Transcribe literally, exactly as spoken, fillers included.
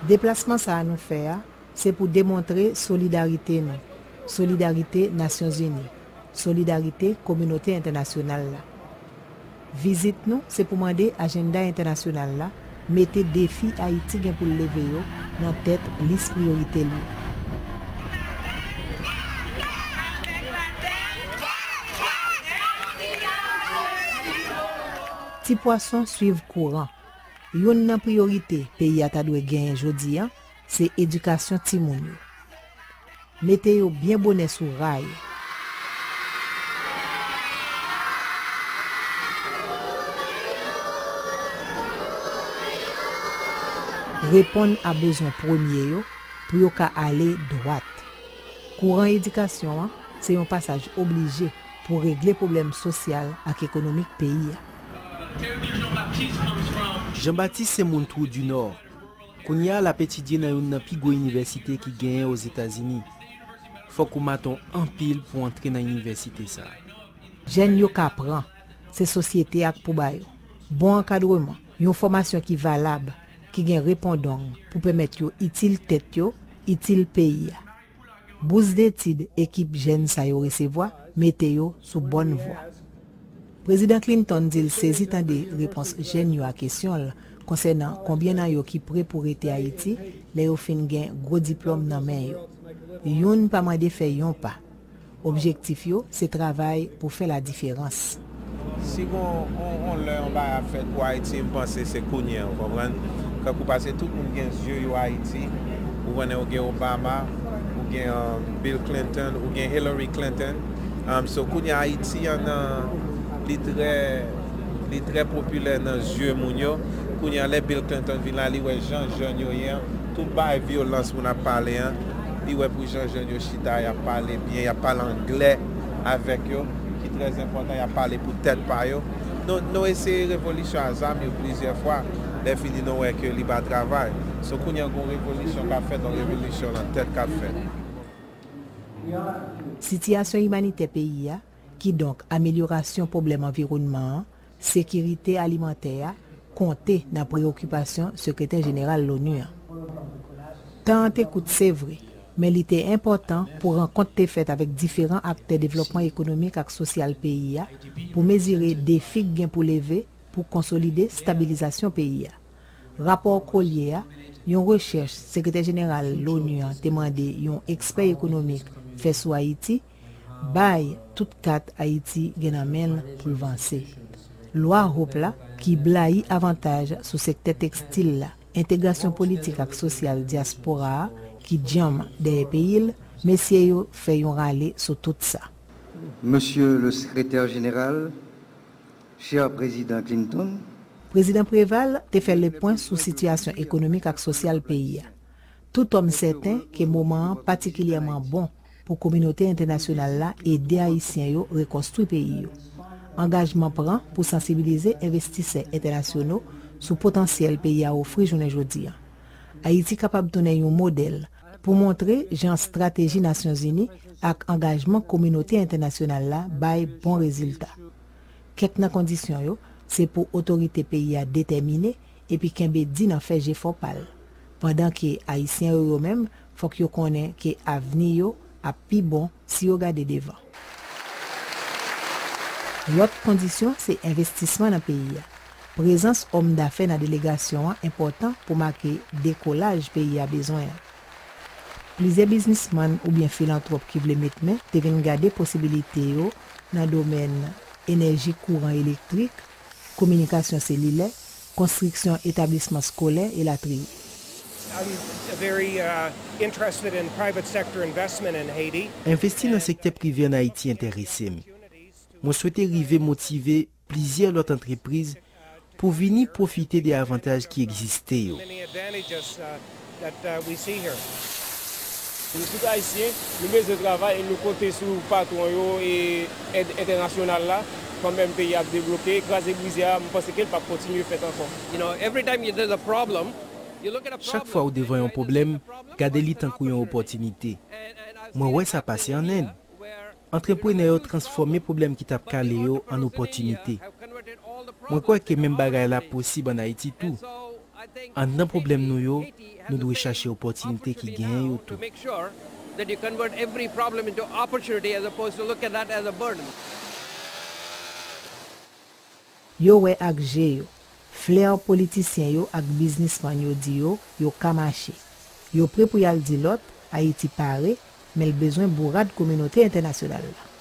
Deplasman sa a nou fè a, se pou demontre solidarite nou, solidarite Nasyonzini, solidarite kominote entènasyonal la. Vizit nou se pou mande ajanda entènasyonal la mete defi Ayiti gen pou l leve yo nan tèt lis priyorite l yo. Ti pwason swiv kouran. Youn nan priyorite peyi a ta dwe genyen jodi a, se edikasyon timoun yo. Mete yo byen bonè sou ray. Reponn a bezwen premye yo pou yo ka ale dwat. Kouran edikasyon an se yon pasaj oblije pou regle pwoblèm sosyal ak ekonomik peyi a. Jean Baptiste se moun Twou di Nò. Kounye a l ap etidye nan youn nan pi gwo inivèsite ki genyen Ozetazini. Fòk ou maton anpil pou antre nan inivèsite sa a. Jèn yo ka pran, se sosyete a k pou ba yo. Bon ankadreman, yon fòmasyon ki valab, ki gen repondong pou pèmèt yo itil tèt yo, itil peyi a. Bous detid ekip jèn sa yo resevwa mete yo sou bòn vwa. Prezidan Clinton di l sezi tande repons jèn yo a kesyon l konsènan konbyen nan yo ki pre pou rete Ayiti lè yo fin gen gwo diplòm nan men yo. Youn pa mande fè yon pa. Objektif yo se travay pou fè ladiferans. Si gon on, on lè yon bagay ap fèt pou Ayiti, m panse se kounye a, ou konprann? Kankou paske tout moun gen zye yo Ayiti, ou konnen ou gen Obama, ou gen um, Bill Clinton, ou gen Hillary Clinton. Um, so kounye a Ayiti an nan li trè li trè popilè nan zye moun yo. Kounye a lè Bill Clinton vin la, li wè jan jèn yo ye an, tout bagay vyolans moun ap pale an, li wè pou jan jèn yo chita, y ap pale byen, y ap pale anglè avèk yo, ki trè enpòtan, y ap pale pou tèt pa yo. Nou, nou eseye revolisyon a zam yo plizyè fwa, lè fini nou wè ke li pa travay. So kounye a gon revolisyon k ap fèt, yon revolisyon nan tèt k ap fèt. Sitiyasyon imanitè peyi a, kidonk amelyorasyon pwoblèm anviwònman an, sekirite alimantè a, konte nan preyokipasyon Sekretè Jeneral Loni an. Tan an te kout, se vre, men li te enpòtan pou rankont te fèt avèk diferan aktè devlòpman ekonomik ak sosyal peyi a pou mezire defi k gen pou leve pou konsolide stabilizasyon peyi a. Rapò Collier a, yon rechèch Sekretè Jeneral Loni an te mande yon ekspè ekonomik fè sou Ayiti, bay tout kat Ayiti gen nan men l pou l vanse. Lwa Hope la, ki blayi avantaj sou sektè tekstil la, entegrasyon politik ak sosyal dyaspora a ki djanm dèyè peyi l, mesye yo fè yon rale sou tout sa. Monsieur le Secrétaire Général, cher Président Clinton, Prezidan Préval te fè lepwen sou sitiyasyon ekonomik ak sosyal peyi a. Tout òm sèten ke moman an patikilyèman bon pou kominote entènasyonal la ede Ayisyen yo rekonstwi peyi yo. Angajman pran pou sansibilize envestisè entènasyonal sou potansyèl peyi a ofri jounen jodi a. Ayiti kapab tounen yon modèl pou montre jan estrateji Nasyonzini ak angajman kominote entènasyonal la bay bon rezilta. Kèk nan kondisyon yo se pou otorite peyi a detèmine epi kenbe di nan fè jefò pa l, pandan ke Ayisyen yo, yo menm, fòk yo konnen ke avni yo ap pi bon si yo gade devan. Lòt kondisyon se envestisman nan peyi a. Prezans òm dafè nan delegasyon an enpòtan pou make dekolaj peyi a bezwen an. Plizyè biznismann oubyen filantwòp ki vle met men te vin gade posibilite yo nan domèn enèji kouran elektrik, kominikasyon selilè, konstriksyon etablisman skolè, elatriye. I'm very uh, interested in private sector investment in Haiti. Envesti nan sektè prive ann Ayiti enterese m. Mwen swete rive motive plizyè lòt antrepriz pou vini pwofite de avantaj ki egziste yo. Many advantages uh, that uh, we see here. Nou tout Ayisyen, nou bezwen travay e nou konte sou patwon yo e èd entènasyonal la. Kanmenm peyi a ap devlope, kraze brize a, m panse ke l p ap kontinye fèt ankò. You know, every time you, there's a problem, you look at a Chak fwa ou devan yon pwoblèm, gade li tankou yon opòtinite. Mwen wè sa pase ann End. Antreprenè yo transfòme pwoblèm ki t ap kale yo an opòtinite. Mwen kwè ke menm bagay la posib ann Ayiti tou. Anndan pwoblèm nou yo, nou dwe chache opòtinite ki genyen yo tou. That you convert every problem into opportunity as opposed to look at that as a burden. Yo wè ak je yo. Flè politisyen yo ak biznismann yo di yo, yo ka mache. Yo pre pou y al di lòt, Ayiti pare, men l bezwen bourad kominote entènasyonal la.